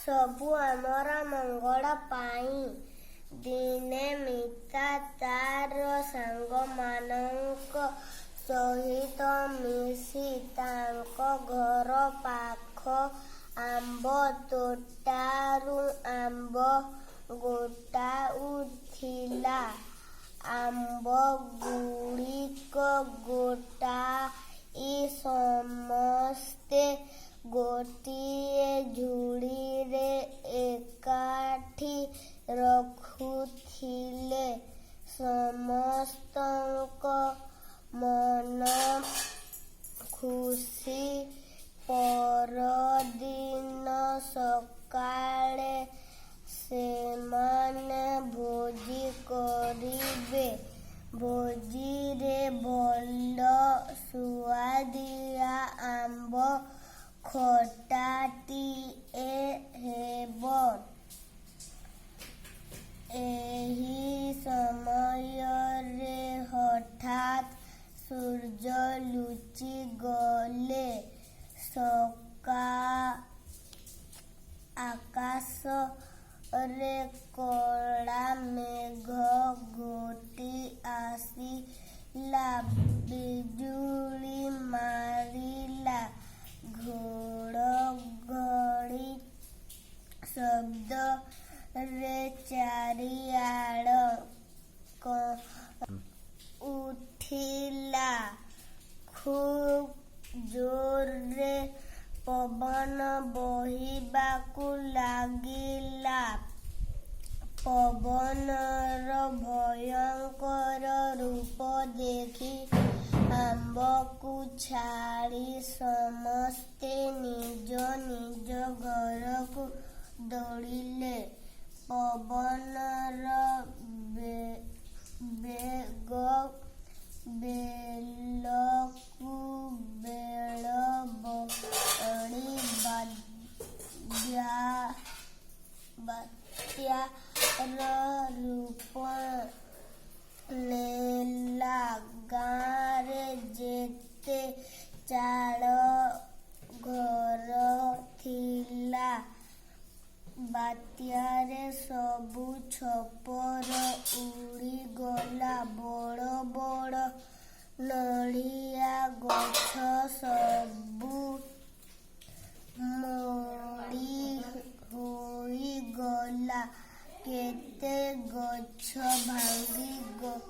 ସବୁ ଆମର ମଙ୍ଗଳ ପାଇଁ। ଦିନେ ମିତା ତାର ସାଙ୍ଗମାନଙ୍କ ସହିତ ମିଶି ତାଙ୍କ ଘର ପାଖ ଆମ୍ବ ତୋଟାରୁ ଆମ୍ବ ଗୋଟାଉଥିଲା। ଆମ୍ବଗୁଡ଼ିକ ଗୋଟାଇ ସମସ୍ତେ ଗୋଟିଏ ଝୁଡ଼ିରେ ଏକାଠି ରଖୁଥିଲେ। ସମସ୍ତଙ୍କ ମନ ଖୁସି। ପରଦିନ ସକାଳେ ସେମାନେ ଭୋଜି କରିବେ। ଭୋଜିରେ ଭଲ ସୁଆଦିଆ ଆମ୍ବ ଖଟାଟିଏ ହେବ। ଏହି ସମୟରେ ହଠାତ୍ ସୂର୍ଯ୍ୟ ଲୁଚିଗଲେ। ଆକାଶରେ କଳା ମେଘ ଘୋଟି ଆସିଲା। ବିଜୁଳି ମାରିଲା। ଘଡ଼ଘଡ଼ି ଶବ୍ଦରେ ଚାରିଆଡ଼ ଉଠିଲା। ଖୁବ୍ ଜୋରରେ ପବନ ବହିବାକୁ ଲାଗିଲା। ପବନର ଭୟଙ୍କର ରୂପ ଦେଖି ଆମ୍ବକୁ ଛାଡ଼ି ସମସ୍ତେ ନିଜ ନିଜ ଘରକୁ ଦୌଡ଼ିଲେ। ପବନର ବେଗ ବେଳକୁ ବେଳ ବଢ଼ି ବାତ୍ୟାର ରୂପ ନେଲା। ଗାଁରେ ଯେତେ ଚାଳ ଘର ଥିଲା, ବାତ୍ୟାରେ ସବୁ ଛପର ଉଡ଼ିଗଲା। ବଡ଼ ବଡ଼ ନଡ଼ିଆ ଗଛ ସବୁ ମୋଡ଼ି ହୋଇଗଲା। କେତେ ଗଛ ଭାଙ୍ଗି